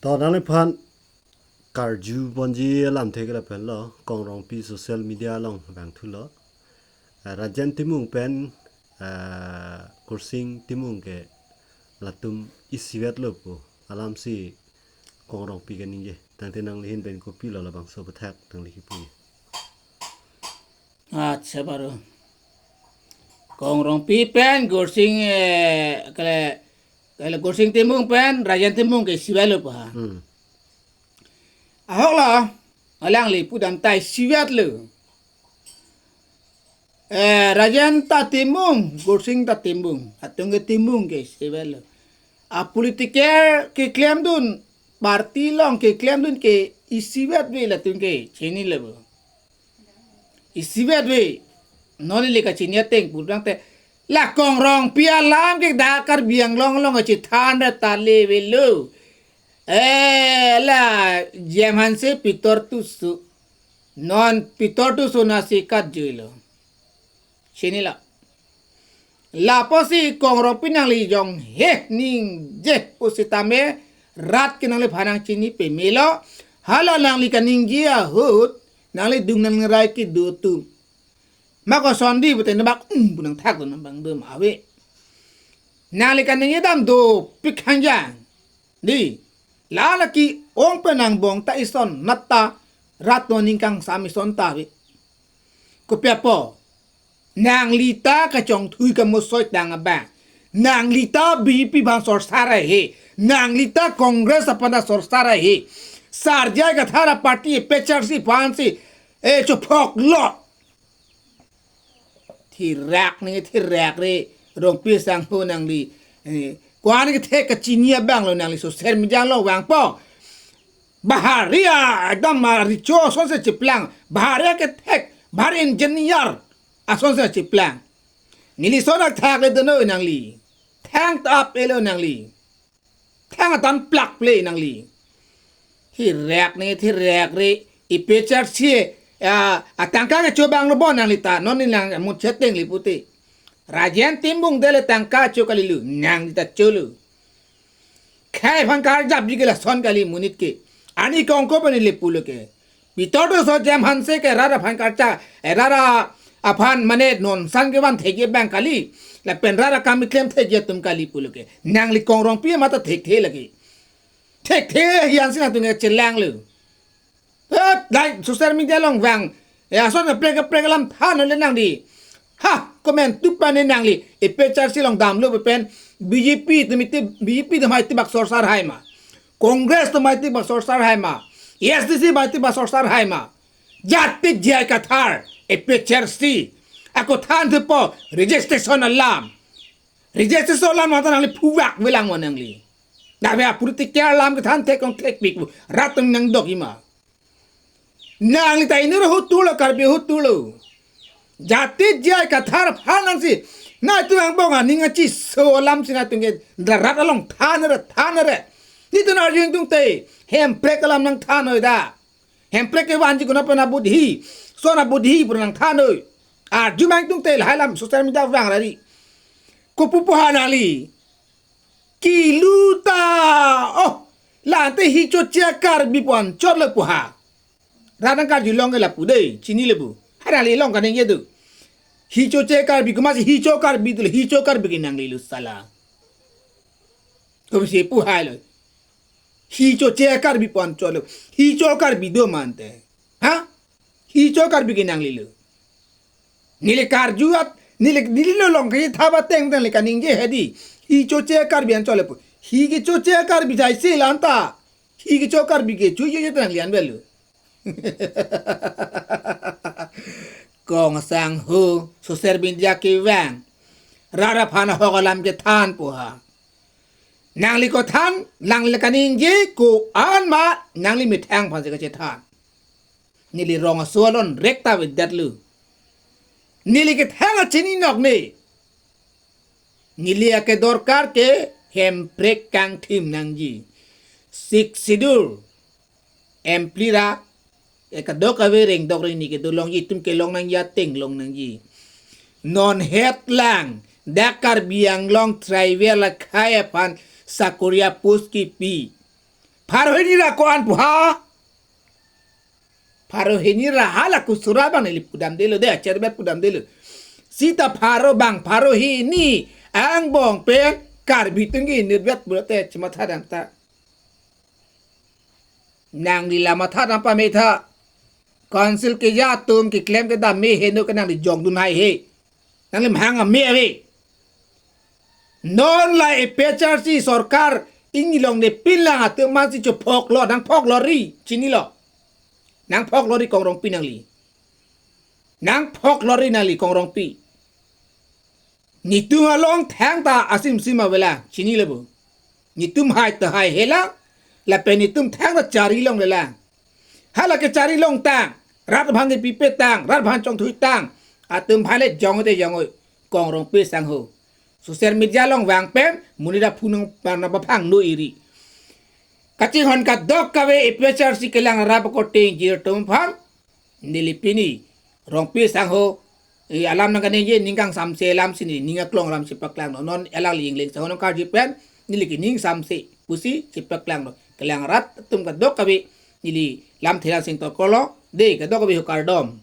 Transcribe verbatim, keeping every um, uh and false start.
To nangliphan karju ponji alamthe ke lapenlo, Kong Rongpi social media along vangthulo. Eh, Rajen Timung pen, eh, Kursing Timung ke latum isivetlo pu alamsi Kong Rongpi kaningje. Tangte nangli ahin pen kopilo labangso aputhak nangli kipu? Acha, baru Kong Rongpi pen Kursing, eh, kale, kale Kursing Timung pen Rajen Timung ke isivetlo pu ha. Hmm. Ahok lo, alangli pudam ta isivetlo. Eh, Rajen ta Timung, Kursing ta Timung, atum ke Timung ke isivetlo. A political keklemdun, party along keklemdun ke isivet ave latum ke chinilo pu. Isivet ave. Non ili kachini ateng pudang te, la Kong Rongpi alam ke dak Karbi Anglong along kachethan ra ta le avelo. Eh, la J M Hanse Pitor Tisso. Non Pitor Tisso nasi kat juilo. Chinilo. Lapusi Kong Rongpi nangli jonghe ningje pusitame rat ke nangliphan nangchini pamelo. Hala nangli kaningje ahut nangli dung nangrai kedo atum. Ma koson di pute nabak um pu nangthakdun nang bang dum ave. Nangli kaningje dam dopik hangjang. Di, la lake ong pen angbong ta ison nat ta rat non ning kangsam ison ta ave. Kopi apot? Nangli ta kachongthui kamusoi tang abang. Nangli ta B J P aphan sorsar ahe. Nangli ta Congress aphan ta sorsar ahe. Sar J I Kathar aparty A P H L C aphansi, eh, chophoklo. Thirak ni thirak re, Rongpi sangho nangli. Eh, ko-an kethek kachini abang lo nangli social media along vangpo. Bahari a, ekdam ma richo asonsi cheplang. Bahari akethek, bahari engineer asonsi cheplang. Neli son athak le dono nangli. Thang tap elo nangli. Thang atan plak ple nangli. Thirak ni thirak re, A P H L C, ah, atangka kecho abang lo bon nangli ta, non ni nang mun cheteng li pute. Rajen Timung dele tangka cho kalilu, nangli ta cholo. Khei aphan karjapji ke lason kali monit ke. Ani kongko pen ili pulo ke. Pitor Tisso J M Hanse ke rat aphan karcha, eh, rat aphan mane nonsan kevan thekji abang kali. Lapen rat akam keklem thekji atum kali pulo ke. Nangli Kong Rongpi mata thekthe lagi. Thekthe hian si nangtum ke chelanglo. Eh, dai social media along vang. Ya, ason kaprek kaprek alam than le nangli. Ha, komantu pen nangli. A P H L C along damlo pen B J P atum iti, B J P atum hai tibak sorsar hai ma. Congress atum hai tibak sorsar hai ma. A S D C atum hai tibak sorsar hai ma. Jati J I Kathar, A P H L C. Ako than thupo registration alam. Registration alam mata nangli phuvak velang mo nangli. Dak be political alam kethan thek kong thekpik pu. Rat atum nangdok ima. Nangli ta inut ahut tulo, Karbi ahut tulo. Jati J I Kathar aphan nangsi. Nangtum angbong aning achiso alam si nangtum ke rat along than re, than re. Nitum arju ingtungte. Hemprek alam nangthan noi da. Hemprek kevanji konat pen abudhi. Son abudhi pu nangthan noi. Arju mang ingtungte lahai alam social media vang rari. Kopu pu ha nangli. Kilu ta, oh, la ante hichoche Karbi pu anchot le pu ha. Rat nangkarjulong ke lapu dei, chinilo pu. Hai nangli long kaningje do. Hichoche Karbi, komatsi hicho Karbi dolo, hicho Karbi ke nanglilo sala. Komatsi pu hai lo. Hichoche Karbi pu anchot lo. Hicho Karbi do ma ante. Ha? Hicho Karbi ke nanglilo. Neli karju at, neli, neli lo long ke thaba teng teng le kaningje hedi. Hichoche Karbi anchot le pu. Hi kechoche Karbi jaise la anta. Hi kecho Karbi ke chu ye ye tang lian velo. Kong sangho social media kevang. Rat aphan ahok alam kethan pu ha. Nangli ko than, nangli kaningje ko-an ma, nangli methang aphansi kachethan. Neli rong aso alon rek ta vedet lo. Neli kethang achini nok ne. Neli akedorkar ke hemprek kangthim nangji. Sixth Schedule. Emplira, eh, kadokave rengdok rengni kedo longji, itum kelong nangji ateng long nangji. Non hetlang, dak Karbi Anglong tribal akhei aphan sakori apost kipi. Pharo hini ra ko-an pu ha? Pharo hini ra hala kusura abang neli pudamdelo de, acherbet pudamdelo. Sita pharo bang pharo hini angbong pen Karbi atum ke inutvet pulote chematha damtha. Nangli la matha dam pame tha. Council keja atum keklem kedam me heno ke nangli jongdun haihe. Nangli mahang ame ave. Non la A P H L C sorkar inglong ne pinlang atum mansi chophoklo, nangphoklori, chinilo. Nangphoklori Kong Rongpi nangli. Nangphoklori nangli Kong Rongpi. Netum along thangta asimsim avelang, chinilo bo. Netum hai ta haihelang, lapen netum thangta chari longlelang. Hala kechari longtang, rat aphan kepipetang, rat aphan chongthuitang atum aphan le jong te jong oi, Kong Rongpi sangho. Social media along vang pen, monit aphu nang, nangpaphangno iri. Kachinghon kadokave A P H L C kelang rap akorte ingjir atum aphan, neli pini Rongpi sangho, eh, alam nangkaningje, ning kangsamse alam si neli ning aklong alam chepaklanglo. Non alangli Engleng sangho nangkarju pen, neli ke ning samse pusi chepaklanglo. Kelang rat atum kadokave neli lamthe lang sing tokolo, de kadokave ho kardom.